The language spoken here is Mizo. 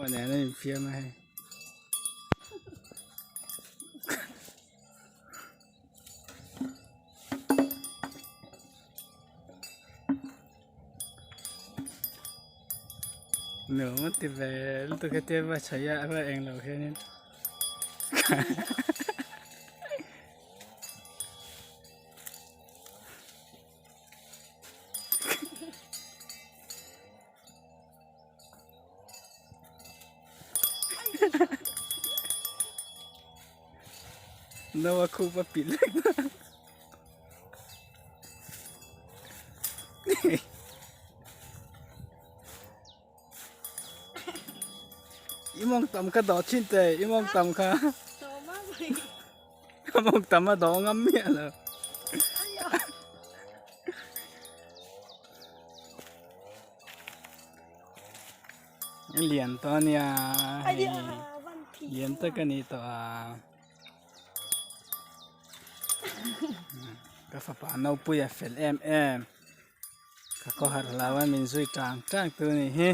pawh nen a infiam a hei. Nuam a ti ve lutuk hetia va chhaih a va englo hianin No a khup a pilh vek ta. I mawng tam kha dawh thin teh i mawng tam kha. Ka mawng tam a dawh ngam miah lo. Lian tawh a nia hei lian tak a ni tawh a ka fapa naupui a fel em em ka khawhar hlau a min zui tang tang tu a ni hi.